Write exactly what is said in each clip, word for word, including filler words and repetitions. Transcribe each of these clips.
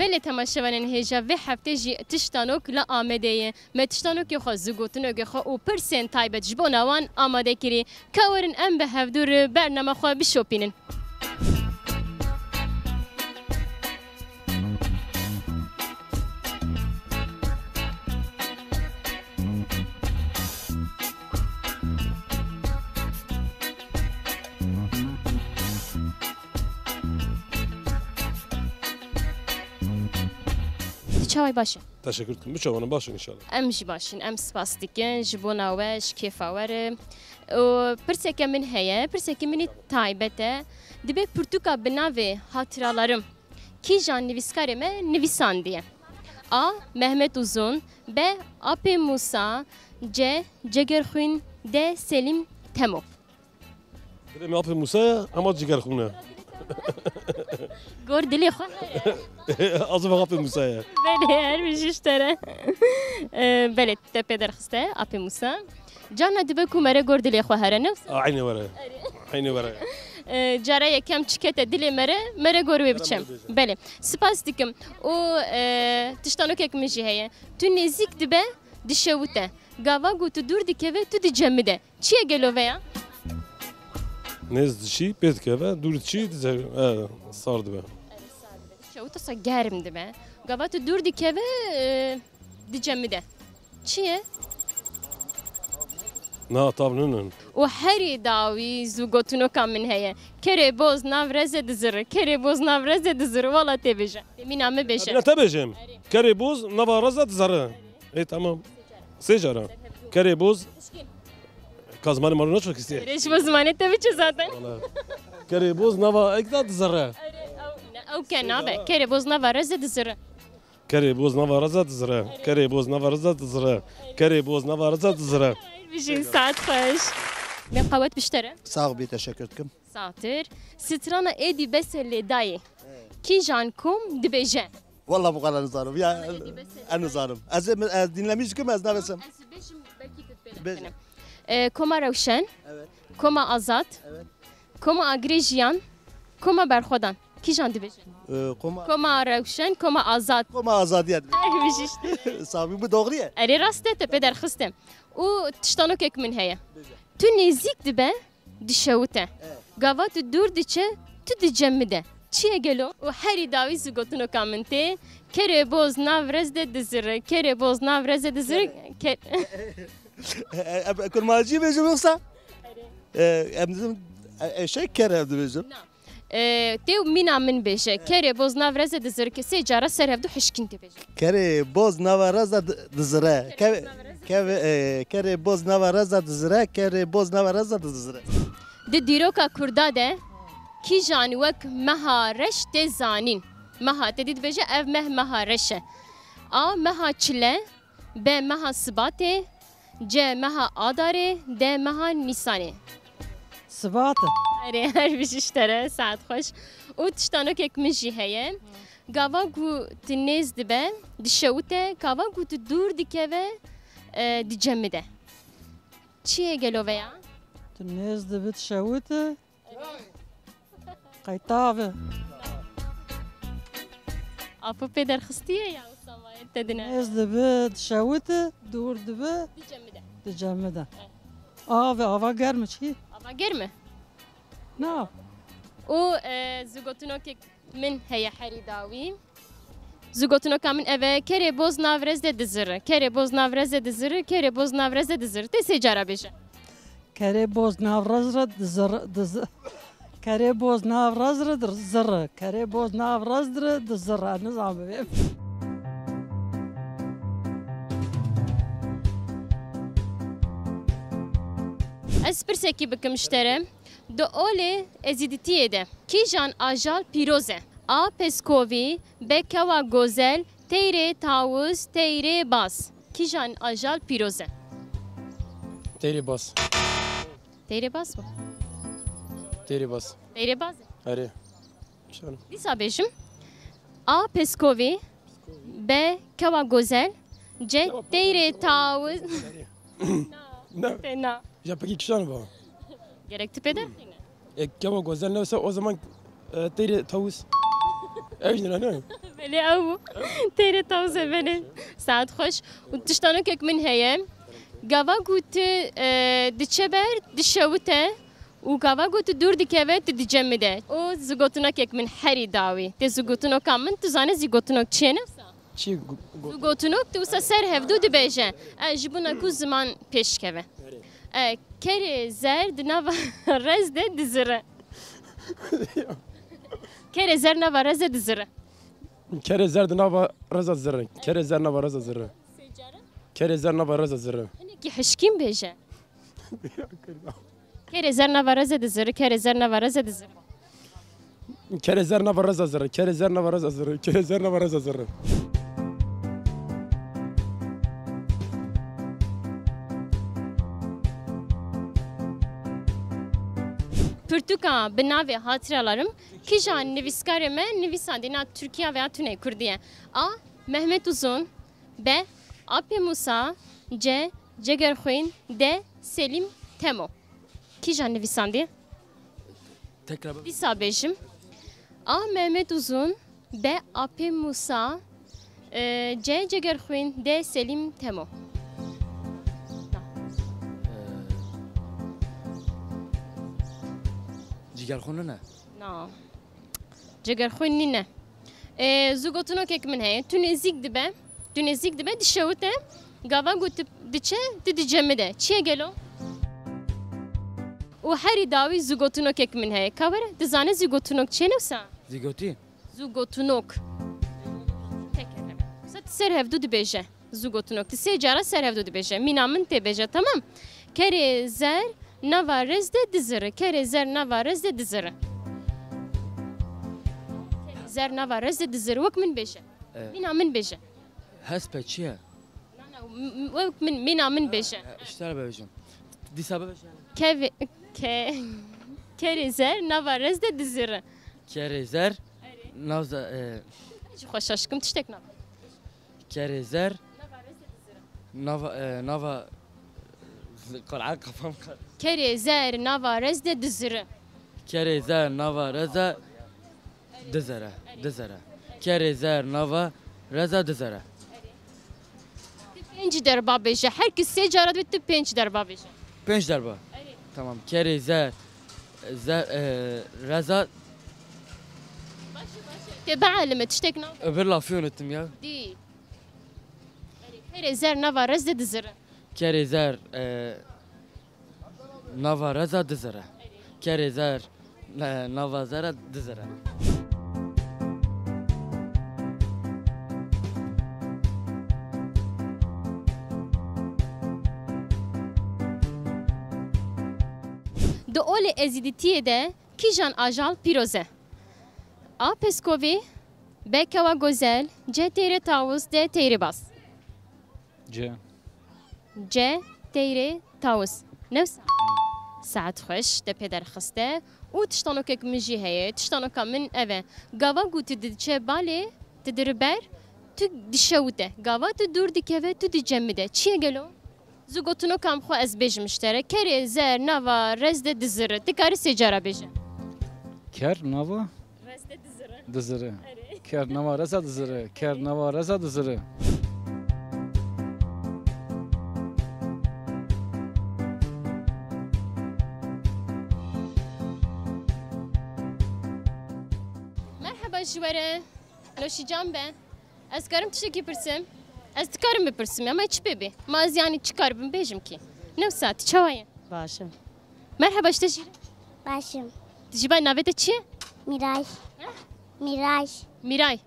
Belê temaşevanên hêja, vê heftê jî Tiştanok li Amedê ye. Me tiştanokê xwe, zûgotinokê xwe û pirsên taybet ji bona wan amade kirî. Ka werin em bi hevdû re bernama xwe bişopînin. Tu çawa yî, baş î? Teşekkür dikim. Biçawan e, baş in înşallah. Em jî baş in. Em spas dikin ji bona we, ji kêfa we re. Û pirseke min heye. Pirseke min î taybet e. Dibe pirtûka bi navê Hatıralarım kîjan nivîskarê me nivîsandiye? A. Mehmet Uzun. B. Apê Musa. C. Cegerxwîn. D. Selim Temo. Dilê me Apê Musa ye, hema Cigerxwîn e. Gor dilê xwe here. Ez ê Apê Musa ye. Belê, her bijî ji te re. Ee, belê, te pê derxiste, Apê Musa. Carna dibe ku mere gor dilê xwe here, ne wisa? A, eynî were. Eynî were. Ee, cara yekem çi kete dilê mere, mere gor wê biçe. Belê. Spas dikim. Û, e, tiştanokek min jî heye. Tu nêzîk dibe, dişewite. Gava ku tu dûr dikeve, tu dicemide. Çi ye gelo veya? Nêz diçî, pê dikeve, dûr diçî, dize-, e, sar dibe. Şewitasa germ dibe. Gava tu dûr dikeve, e, dicemide. Çi ye? Na, tav ninin. Û herî dawî zûgotinoka min heye. Kerê boz nav reze diziri. Kerê boz nav reze diziri. Wala tê bêje. Tê mîna min bêje. Bîna te bêjim. Kerê boz nava reze diziri. Ê, tamam. Sê cara. Kerê boz. Ka zimanê me naço kisiye. Rêş bo zimanê te biçe zaten. Wala. Kerê boz nava ek da dizere. Ew ke nabe. Kerê boz nava reze dizere. Kerê boz nava reze dizere. Kerê boz nava reze dizere. Kerê boz nava reze dizere. Bijî, saet xweş. Me qawet biştere. Sağ ol, bir teşekkür ederim. Satir. Strana êdî bese lê dayê. Kîjan kom dibêje? Valla bu kadar nizanim. Ya, en nizanim. Ez, ez dinlemiş kim ez navesim. Ez bêjim, belkî tu pê Bêje. Ee, Koma Rewşen, Evet. Koma Azad, Evet. Koma Agirê Jiyan, Koma Berxwedan. Kîjan dibêje? Ee, koma, Koma Rewşen, Koma Azad. Koma Azadiye dibêje. Ay, bijî işte. Sabi bu doğru ye. Erê rast e, te pê derxiste. Û tiştanokek min heye. Bêje. Tu nêzîk dibe, dişewite. Evet. Gava tu dûr diçe, tu dicemide. Çi ye gelo? Û herî dawî zûgotinoka min tê. Kerê boz nav rez de diziri. Kerê boz nav rez de diziri. Kerê. Ke- E, e, e, kurmancî bêjim yoksa? E, em dizim, e, e, şey kere em dibêjim. Na. E, tê û mîna min bêje. Kerê boz nav reze diziri, ke sê cara ser hevdu hişkin tê bêje. Kerê boz nava reza di-, dizire. Kerê boz nava reza dizire. Keve-, e, kerê boz nava reza dizire. Kerê boz nava reza dizire. Di dîroka Kurda de kîjan wek meha reş tê zanîn? Meha te dî dibêje, ev meh meha reş e. A. Meha çile. B. Meha Sibatê. C. Meha Adarê. D. Meha Nîsanê. Sibat e. Erê, her bijî ji te re, saet xweş. Û tiştanokek min jî heye. Gava ku tu nêz dibe, dişewite, gava ku tu dûr dikeve, e, dicemide. Çi ye gelo veya? Tu nêz dibe, dişewite. Qey tav e. Apo pê derxistiye ya, wisa mayê te dine. Nêz dibe, dişewite, dûr dibe. Dicemide. Dicemide. Evet. Av e, ava germ e çi? Ava germ e? Na. Û, e, zûgotinokek min heye herî dawî. Zûgotinoka min ev e, kerê boz nav rez de diziri, kerê boz nav rez de diziri, kerê boz nav rez de diziri. Tê sê cara bêje. Kerê boz nav rez re diziri, dizi-, kerê boz nav rez re diziri, kerê boz nav rez re diziri. Nizam bibê. Ez pirsekî bikim ji te re. Di olê Ezîditiyê de kîjan ajal pîroz e? A. Peskovî, B. Kewa Gozel, Teyrê Tawus, Teyrê Baz. Kîjan ajal pîroz e? Teyrê Baz. Teyrê Baz bû. Teyrê Baz. Teyrê Baz e. Erê. Dîsa bêjim. A. Peskovî, B. Kewa Gozel, C. Teyrê Tawus. Na. Te na. Ya peki kîjan ba? Gerek tu pê derxîne. E, Kewa Gozel neyse o zaman, e, Teyrê Tawus. Ev jî ne? Lê ew têrê tawzê benê. Saet xweş. Û tiştanokek min heye. Gava ku tu, e, diçe ber, dişewite û gava ku tu dûr dikeve, tu dicemide. Û zigotinokek min herî dawî. Tê zigotinoka min, tu zanî zigotinok çi ye ne? Çi gu-, gu- Zigotinok tu wisa ser hevdû dibêje. E, ji bona ku ziman pêş keve. E, kerê zer di nava rez de dizire. Kerê zer nava rez de dizire. Kerê zer di nava reza zirre. Kerê zer nava reza zirre. Kerê zer nava reza zirre. Hinekî hişkîn bêje. Kerê zer nava reze dizirre, kerê zer nava reze dizirre. Kerê zer nava reza zirre, kerê zer nava reza zirre, kerê zer nava reza zirre. Pirtûka bi navê Hatıralarım kîjan nivîskarê me nivîsandî na Tirkiya veya tune Kurdî ye? A. Mehmet Uzun. B. Apê Musa. C. Cegerxwîn. D. Selim Temo. Kîjan nivîsandî? Tekrar. Dîsa bêjim. A. Mehmet Uzun. B. Apê Musa. E, C. Cegerxwîn. D. Selim Temo. Ee, Cigerxwîn ne? Na. Cegerxwîn nîne. Ê, zû gotinokek min heye. Tu nêzîk dibe, tu nêzîk dibe, dişewite. Gava ku tu diçe, tu dicemide. Çi ye gelo? Û herî dawî zû gotinokek min heye. Ka were, dizane zû gotinok çi ye ne wisa? Zîgotî. Zû gotinok. Tekerleme. Wisa tu ser hevdû dibêje. Zû gotinok. Tu sê cara ser hevdû dibêje. Mîna min tê bêje, temam? Kerê zer nava rez de dizire. Kerê zer nava rez de dizire. Kerê zer nava rez de dizire. Wek min bêje. E. Mîna min bêje. Hespe çi ye? Na, na, m-, m-, wek min, mîna min bêje. E, ji te re bibêjim. Dîsa bibêje. Kevê, ke-, kerê zer nava rez de dizire. Kerê zer, erê, nav ze-, e, Jî xwe şaş kim tiştek nava. Kerê zer. Nava rez de dizire. Nava, e, nava, e, qel'a kafam kar. Kerê zer nava rez de dizire. Kerê zer nava reza dizere, dizere. Kerê zer nava reza dizere. Tu pênc derba bêje. Her kes sê cara dibe tu pênc derba bêje. Pênc derba. Erê. Tamam. Kerê zer, zer, e, reza. Başe, başe. Te bielime, tiştek nav. Öbür lafı unuttum ya. Dî. Erê, kerê zer nava rez de dizire. Kerê zer, e, nava reza dizire. Kerê zer, e, nava zera dizire. Di olê ezîdîtiyê de kîjan ajal pîroz e? A. Peskovî. B. Kewa Gozel. C. Teyrê Tawus. D. Teyrê Bas. C. C. Teyrê Tawus. Ne wisa? Saet xweş, te pê derxiste. Û tiştanokek min jî heye. Tiştanoka min ev e. Gava ku tu diçe balê, tu diriber, tu dişewite. Gava tu dûr dikeve, tu dicemide. Çi ye gelo? Zû gotinoka min xwe ez bêjim ji te re. Kerê zer nava rez de dizire. Tu karî sê cara bêje. Ker nava? Rez de dizire. Dizire. Erê. Ker nava reza dizire. Ker nava reza dizire. Merheba ji we re. Noşîcan be. Ez karim tiştekî pirsim? Ez dikarim bipirsim, ama çi pê bê? Ma ez, yanî, çi karibim bêjim kî? Ne wisa, tu çawa ye? Baş im. Merheba, ji te jî re. Baş im. Tu jî ba navê te çi ye? Mîray. He? Mîray. Mîray.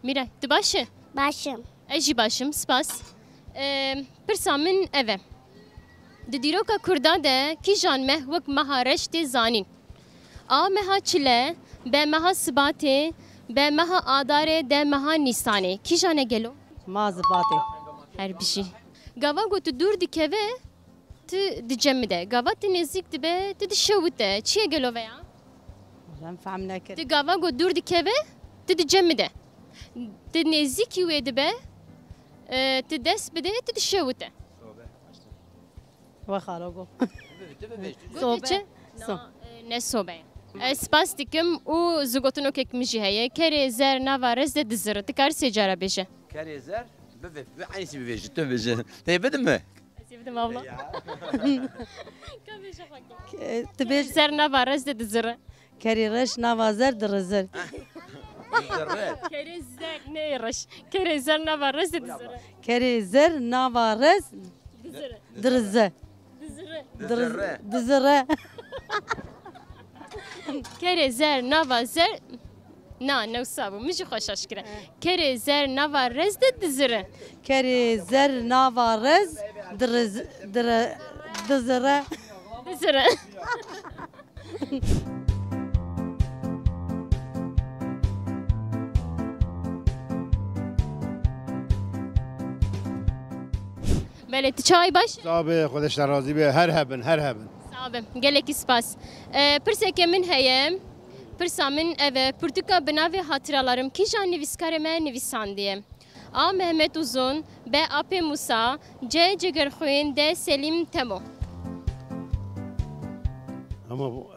Mîray. Tu baş î? Baş im. Ez jî baş im, spas. Ee, pirsa min ev e. Di dîroka Kurda de kîjan meh wek meha reş tê zanîn? A. Meha çile, B. Meha sibatê, B. Meha adarê, D. Meha nîsanê. Kîjan e gelo? Meha sibatê. Her bijî. Gava ku tu dûr dikeve, tu dicemide. Gava tu nêzîk dibe, tu dişewite. Çi ye gelo veya? Em fehm nekir. Tu gava ku dûr dikeve, tu dicemide. Tu nêzîkî wê dibe, e, tu dest bide, tu dişewite. We xalo go. Gotê çi? So-, na, e, ne sobe. Ez spas dikim û zigotinokek min jî heye. Kerê zer nava rez de dizire. Dikarî sê cara bêje. Kerê zer, bivê, bi eynî bivêje, tu bêje. Tê bidim mi? Ez ê bidim abla. Ya. Ka bêje xwekê. Ke-, tu bêj- Zer nava rez de dizire. Kerê reş nava zer dirizir. Dizire. Kerê zer ne reş. Kerê zer nava rez de dizire. Kerê zer nava rez Dizire. Dirize. Dizire. Diriz-, dizire. Kerê zer nava zer. Na, newsa bû. Min jî xwe şaş kire. Kerê zer nava rez de dizire. Kerê zer nava rez diriz-, dire-, dizire. Dizire. Belê, tu çawa yî, baş? Sax be, Xwedê ji te razî be. Her hebin, her hebin. Sax be. Gelekî spas. E, pirsekê min heye. Pirsa min ev e. Pirtûka bi navê Hatıralarım kîjan nivîskarê me nivîsandiye? A. Mehmet Uzun, B. Apê Musa, C. Cegerxwîn, D. Selîm Temo. Ama bu,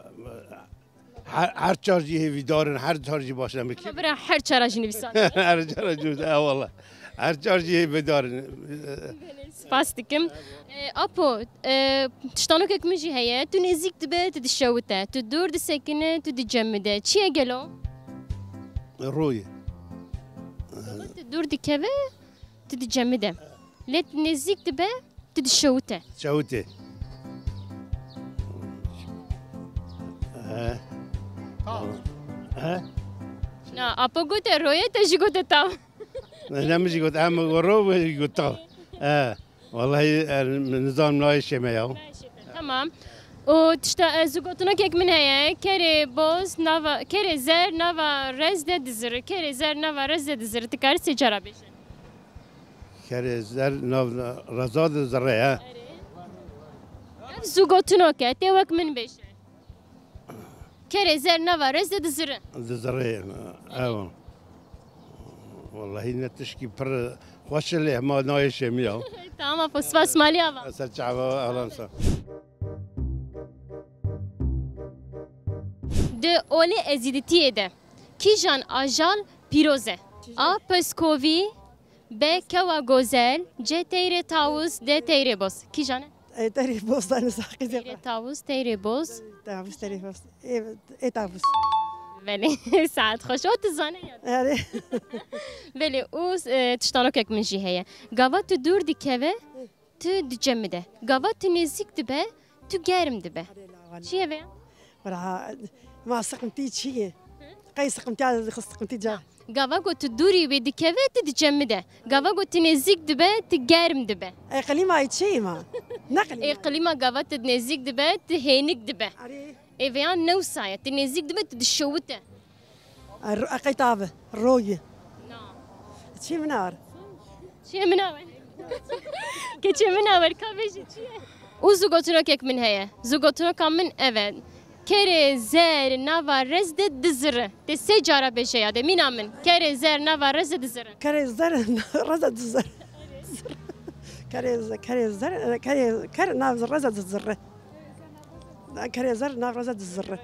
her, her çar jî hêvîdar in, her çar jî baş in. Em ê kî- Bira her çara jî nivîsandiye. Her çar jî, e, wala. Her çar jî hêvîdar in. Spas dikim. E, Apo, e, tiştanokek min jî heye. Tu nêzîk dibe, tu dişewite. Tu dûr disekine, tu dicemide. Çi ye gelo? Royê. Gelo tu dûr dikeve, tu dicemide. Lê tu nêzîk dibe, tu dişewite. Şewite. He. He? Na, Apo gote royê, te jî gote tav. Ne, ne min jî got, em got ro, wê got tav. He. Wallahî, e, nizanim nayê şême ya. Tamam. Û tişta, e, zigotinokek min heye. Kerê boz nava, kerê zer nava rez de dizire. Kerê zer nava rez de dizire. Tu karî sê cara bêje. Kerê zer nav reza de zirre ya. Ev zigotinok e. Tê wek min bêje. Kerê zer nava rez de dizire. Dizire, ewa. Wallahî ne tişkî pir xweş e lê hema nayê şêmiya. Tamam, Apo, spas malî ava. Ser çava, ahlan sa. Di olê ezîditiyê de kîjan ajal pîroz e? A. Peskovî, B. Kewa Gozel, C. Teyrê Tawus, D. Teyrê Boz. Kîjan e? E, Teyrê Boz, da ne saqî de. Teyrê Tawus, Teyrê Boz. Tawus, Teyrê Boz. E, e, Tawus. Belê, saet xweş. O tu zane ya. Erê. Belê, û, e, tiştanokek min jî heye. Gava tu dûr dikeve, tu dicemide. Gava tu nêzîk dibe, tu germ dibe. Çi ye vê? Wala, ma siqintî çi ye? Qey siqintiya, siqintî ca. Gava ku tu dûrî wê dikeve, tu dicemide. Gava ku tu nêzîk dibe, tu germ dibe. Ê, qilîmayê çi ye ma? Ne qilîma? Ê, qilîma gava tu nêzîk dibe, tu hênik dibe. Erê. Ê, vêyan ne wisa ye. Tu nêzîk dibe, tu dişewite. A, ro-, a, qey tav e, royê. Na. Çi min a wer? Çi min a wer? Keçê min a wer, ka bêjî çi ye? Û zigotinokek min heye. Zigotinoka min ev e. Kerê zer nava rez de dizire. Tê sê cara bêje ya de, mîna min. Kerê zer nava rez de dizire. Kerê zer rez de dizire. Kerê ze-, kerê zer, kerê, ker nav rez de dizire. Kerê zer nav rez de dizire.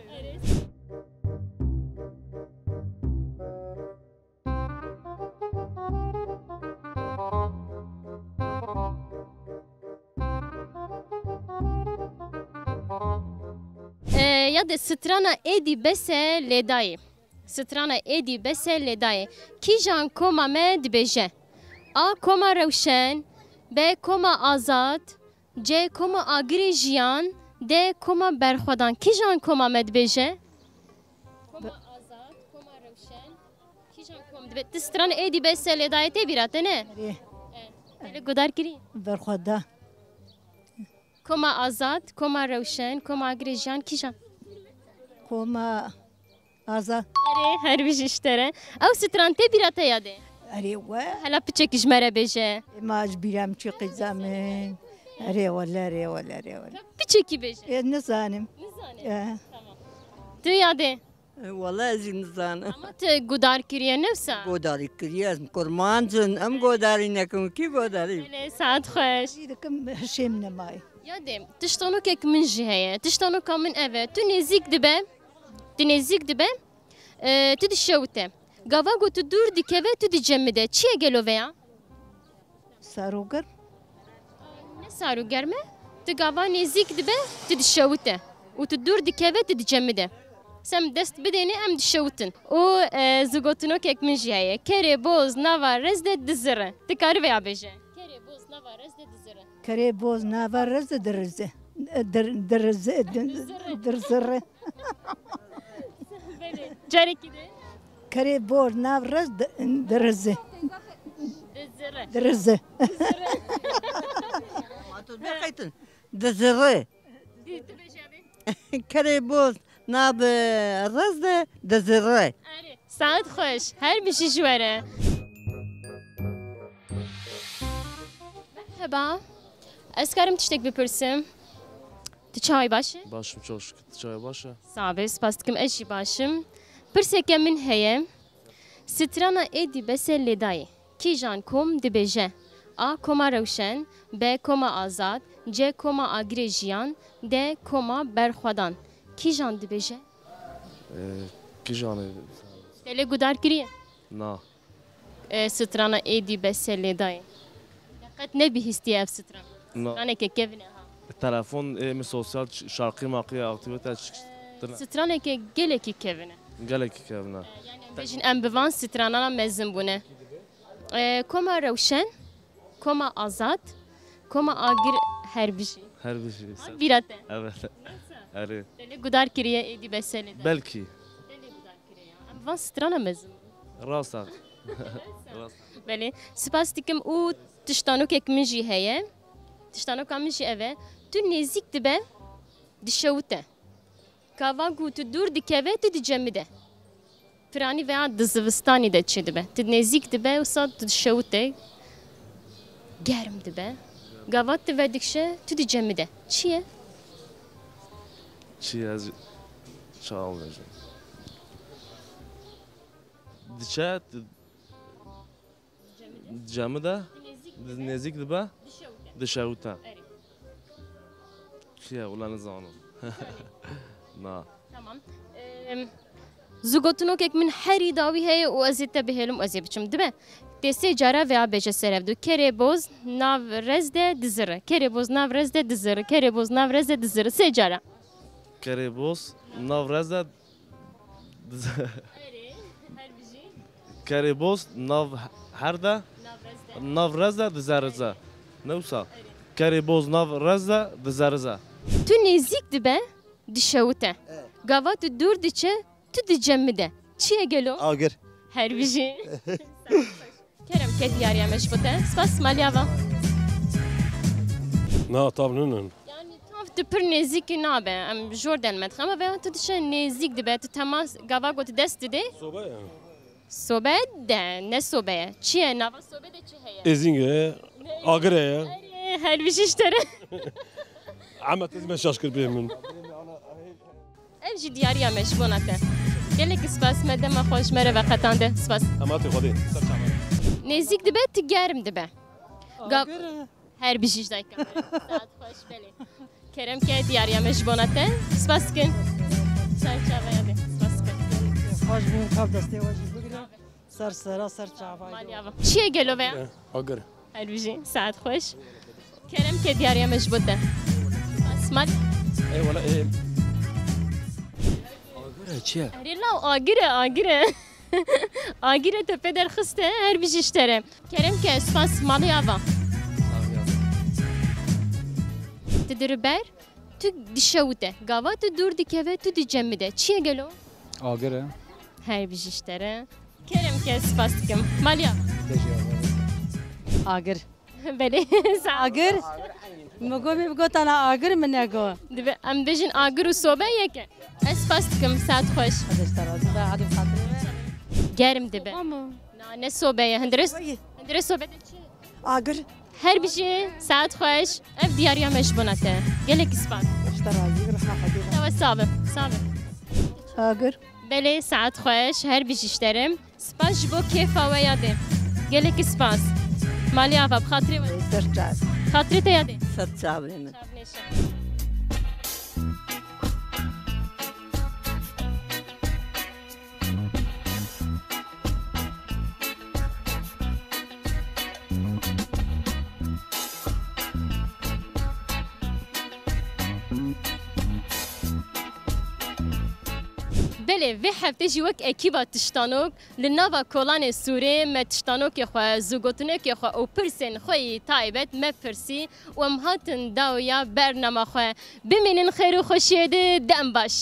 E, ya de strana êdî bes e lê dayê. Strana êdî bes e lê dayê. Kîjan koma me dibêje? A. Koma Rewşen, B. Koma Azad, C. Koma Agirê Jiyan, D. Koma Berxwedan. Kîjan koma me dibêje? Koma Azad, Koma Rewşen, kîjan kom dibe? Ti stran êdî bes e lê dayê tê bîra te ne? Erê. E, te lê guhdar kirî? Berxweda. Koma Azad, Koma Rewşen, Koma Agirê Jiyan, kîjan? Koma Azad. Erê, her bijî ji te re. Ew stran tê bîra te ya dê? Erê we. Hela piçekî ji me re bêje. Ê ma ji bîra min çû qîza min. Erê wele, erê wele, erê wele. Piçekî bêje. Ê nizanim. Nizanim. E. Tamam. Tu ya dê? E, wele ez jî nizanim. Ama tu guhdar kiriye ne wisa? Guhdarî kiriye, ez kurmanc in, em guhdarî nekin, kî guhdarî? Belê, saet xweş. Jî dikim şêm nemayê. Ya dê, tiştanokek min jî heye. Tiştanoka min ev e. Tu nêzîk dibe, Tu nêzîk dibe, e, tu dişewite. Gava ku tu dûr dikeve, tu dicemide. Çi ye gelo veya? Sar û germ. Ne sar û germ e. Tu gava nêzîk dibe, tu dişewite. Û tu dûr dikeve, tu dicemide. Sem dest bidêne, em dişewitin. Û, e, zigotinokek min jî heye. Kerê boz nava rez de dizire. Tu karî veya bêje. Kerê boz nava rez de dizire. Kerê boz nava rez de dirize. Dir-, dirize, di-, dirzire. Belê. Carekî de. Kerê boz nav rez di-, dirize. Dizire. Dirize. Ma tu bê qeytin. Dizire. Di-, tu bêje abi. Kerê boz nav, e, rez de dizire. Erê. Saet xweş. Her bijî ji we re. Merheba. Ez karim tiştek bipirsim? Tu çawa yî, baş î? Baş im, çok şükür. Tu çawa yî, baş î? Sax be, spas dikim, ez jî baş im. Pirseke min heye. Strana êdî bese lê dayê. Kîjan kom dibêje? A. Koma Rewşen, B. Koma Azad, C. Koma Agirê Jiyan, D. Koma Berxwedan. Kîjan dibêje? Ee, kîjan ê? Te lê gudar kiriye? Na. E, strana êdî bese lê dayê. Te qet nebihîstiye ev strana? Na. Straneke kevin e ha. Telefon, e, min sosyal ç-, şarkî maqî, aktivite ç-, ç-, tine. Straneke gelekî kevin e. Gelekî kevin e. E, yani em bêjin em bi van stranana mezin bûne. E, Koma Rewşen, Koma Azad, Koma Agir her bijî. Her bijî. Hat bîra te? Evet. Erê. Te lê gudar kiriye êdî bese lê dayê? Belkî. Te lê gudar kiriye ya. Em van strana mezin bûn. Rast hat. Rast. Belê. Spas dikim û tiştanokek min jî heye. Tiştanoka min jî ev e. Tu nêzîk dibe, dişewite. Gava ku tu dûr dikeve, tu dicemide. Piranî veya di zivistanî de çêdibe. Tu nêzîk dibe, wisa tu dişewite. Germ dibe. Gava tu vedikşe, tu dicemide. Çi ye? Çi ye? Ez çawa bêjim? Diçe, tu Cemide? Nêzîk dibe? Nêzîk dibe? Dişewite. Dişewite. Erê. Çi ye? Wela nizanim. Na. Tamam. Em, zigotinokek min herî dawî heye û ez ê te bihêlim û ez ê biçim. Dibe? Tê sê cara veya bêje ser ev du. Kerê boz nav rez de dizire. Kerê boz nav rez de dizire. Kerê boz nav rez de dizire. Sê cara. Kerê boz nav rez de Erê, her bijî. Kerê boz nav her de, Nav rez de. Nav rez de dizerize. Ne wisa? Erê. Kerê boz nav rez de dizerize. Tu nêzîk dibe, dişewite. Evet. Gava tu dûr diçe, tu dicemide. Çi ye gelo? Agir. Her bijî. Kerem ke diyariya me ji bo te. Spas, malî ava. Na, tav ninin. Yani tav tu pir nêzîkî nabe. Em jor den me dixin. Ama veya tu dişe nêzîk dibe, tu temas gava ku tu dest didê. Sobe ye. Sobe de, ne sobe ye. Çi ye? Nava sobe de çi heye? Êzîng e, agir e. Erê, her bijî ji te re. Ama te me şaş kir bê min. Ev jî diyariya me ji bona te. Gelekî spas, me dema xwe ji me re veqetande. Spas. Ematê Xwedê. Ser çavan. Nêzîk dibe, tu germ dibe. Ga- Agir e. Her bijî ji dayika me. Saet xweş, belê. Kerem ke diyariya me ji bona te. Spas dikin. Ser çavaya be. Spas dikin. Xweş bin, kav destê we jî bigire. Ser sera, ser çavayê. Malî ava. Çi ye gelo veya? Agir. Her bijî, saet xweş. Kerem ke diyariya me ji bo te. Spas, mal. Ê wele, ê. Agir e, çi ye? Erê law, agir e, agir e. Agir e te pê derxiste, her bijî ji te re. Kerem ke, spas, malî ava. Tu diriber, tu dişewite. Gava tu dûr dikeve, tu dicemide. Çi ye gelo? Agir e. Her bijî ji te re. Kerem ke, spas dikim. Malî ava. Agir. Belê. Agir. Min got, min gotana agir, min nego. Dibe, em bêjin agir û sobe yek e. Ez spas dikim, saet xweş. Hadi işte razı da, hadi xatirê me. Germ dibe. Ama. Na, ne sobe ye. Hindire, hindire sobe de çi? Agir. Her bijî, saet xweş. Ev diyariya me ji bona te. Gelekî spas. İşte razı, rahmet hadi. Tawa sabe, sabe. Agir. Belê, saet xweş. Her bijî ji te re. Spas ji bo kêfa we ya dê. Gelekî spas. Malî ava, bi xatirê we. Ser çav. Xatirê te ya dê. Ser çavê min. Çav nêşe. Lê vê heftê jî wek ekîba Tiştanok li nava kolanê Sûrê me tiştanokê xwe, zûgotinokê xwe û pirsên xwe yî taybet me pirsî û em hatin dawiya bernama xwe. Bimînin xêr û xweşiyê de, dem baş.